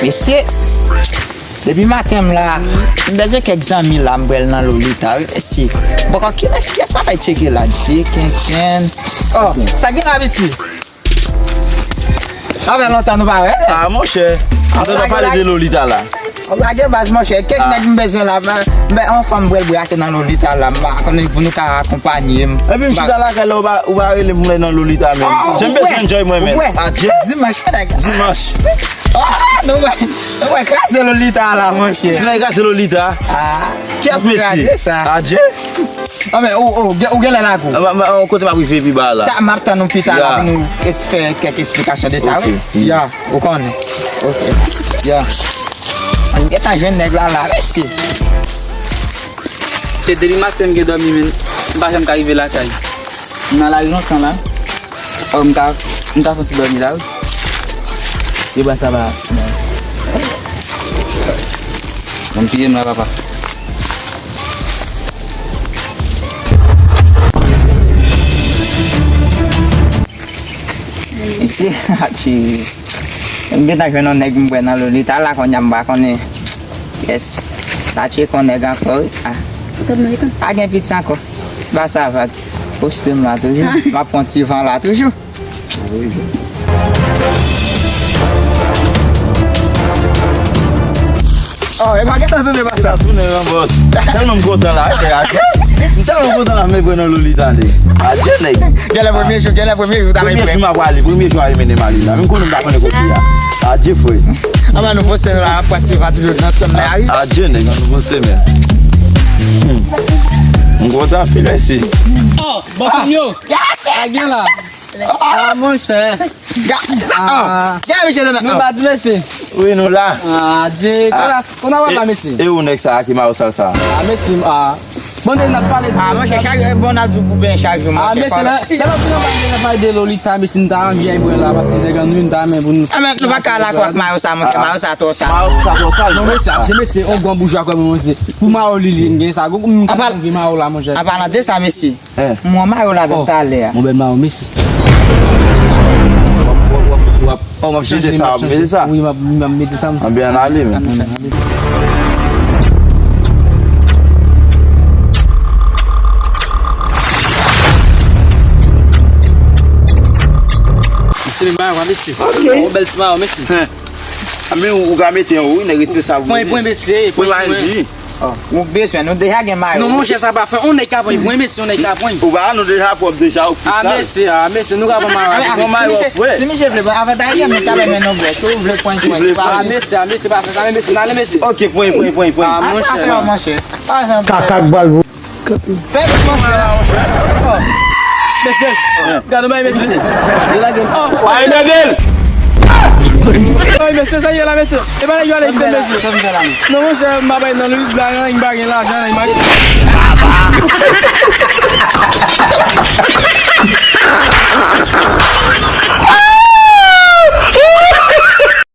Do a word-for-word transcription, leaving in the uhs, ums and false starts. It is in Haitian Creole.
Mesye, depi maten m la, m bezwen kèk zanmi la, m pral nan Lolita, wi, mesye. Bòkò, kilès, kilès m ap al tcheke la? Dye kenken. Oh, sa gen la, piti? Sa fè lontan nou pa wè. Ah, monchè. Antouka, pale de Lolita la. Ou lage baz, monchè. Kèk nèg m bezwen la, men, men yon fanm bwèl bwè ate nan Lolita la, m pa konnen pou nou ka akonpanye m. Epi m chita lakay la, ou pa, ou pa rele m pou m nan Lolita menm. Jan m bezwen enjoy mwen menm. Adye. Dimanch, nèg. Dimanch. Ah, nou wè, nou wè kraze Lolita la, monchè. Ti nèg kraze Lolita. Ah. Kèt mesye. Kraze sa. Adye. Ah, men, ou, ou, ou genlè lago. Ah, ma, ma, kote m ap rive pi ba la. Ta, m ap tann ou pi ta la pou nou es-, fè kèk esplikasyon de sa, wi. Ok. Ya, ou konnen. Ok. Ya. M gentan jwenn nèg la, la, mesye. Se depi maten m gen dòmi, men m pa janm ka rive lakay. M nan lari lontan la. Oh, m ka, m ka fè yon ti dòmi la, wi. Yo ba sa ba. Bon, piye m la, papa. Isi, atchi. M gentan jwenn yon nèg m wè nan Lolita la, kounye a m pa konnen. Yes. Atchi, kon nèg ankò, wi. Ah. Pa gen piti ankò. Ba sa vag. Poste m la toujou. M ap pran ti van la toujou. Oh, e pa gentan tounen pa sa. Tounen nan bòs. Tèlman m kontan la, e, adye. M tèlman kontan la, men gwen nan Lolita, nèg. Adye, nèg. Genlè premye jou, genlè premye jou, ta premye jou m ap ale, premye jou a mennen m ale la. Menm konnen m pa konnen kote a. Adye, frè. Anba nou poste nou la, ap pati va toujou nan stand la, wi. Adye, nèg, nou poste, men. Hmm. M kontan anpil, mèsi. Oh, bòs mwen yo. A gen la. Ah, monchè. Ga-, ah, gade mesye nan. Nou bat mesye. Wi, nou la. Ah, Dje, konn a, konn a wè la, mesye. E, e ou nèg sa a ki mayo sal sa? Ah, mesye, ah. Bon, n ap pale de. Ah, monchè, chak, bon, n ap di w pou byen chak jou, monchè. Ah, mesye, la, la, la, la, pale de Lolita, mesye, n ta anvi ay bwè la, paske nèg an nou, n ta men pou nou. Ah, men nou pa ka lakòt mayo sa, monchè, mayo sa twò sal. Mayo sa twò sal. Non, mesye, se mesye, on gwan boujwa kòm, mesye. Pou mayo li, li, n gen sa, gon, gon, gon vye mayo la, monchè. An palan de sa, mesye. Eh. M wè mayo ladan talè a. Mon bèl mayo, mèsi. W ap, w ap, w ap, w ap, w ap chanje sa, w ap mete sa. Wi, m ap, m ap mete sa. Anben, ann ale, men. Ann ale. Mèsi, men mayo, mèsi. Ok. Yon bèl ti mayo, mèsi. Hein. Anben, ou, ou ka mete anwo, wi, nèg retire sa pou mwen. Pwen, pwen, mèsi. Pwen, pwen, pwen. Ou bezwen, nou deja gen mayo. Non, monchè, sa pa fè. On nèg ka pran, mwen, mesye, on nèg ka pran. Ou pa, nou deja pwòp deja, ou pi sal. Ah, mesye, ah, mesye, nou ka pran mayo. Ah, men, si misye, si misye vle pran, avan dayè, nou ka renmen non bwè. Si ou vle pran, pran. Ah, mesye, ah, mesye, pa fè sa, men, mesye, n ale, mesye. Ok, pran, pran, pran, pran. Ah, monchè. Kaka k bal. Fè vit, monchè. Oh. Mesye, gade bay, mesye. Li lage m. Oh. Ay, mesye. Oh, mesye, sa ye la, mesye. E pa nèg yo ale vite, mesye. Non, monchè, m pa bay nan lit la, nan, m pa gen lajan, nan, m pa gen.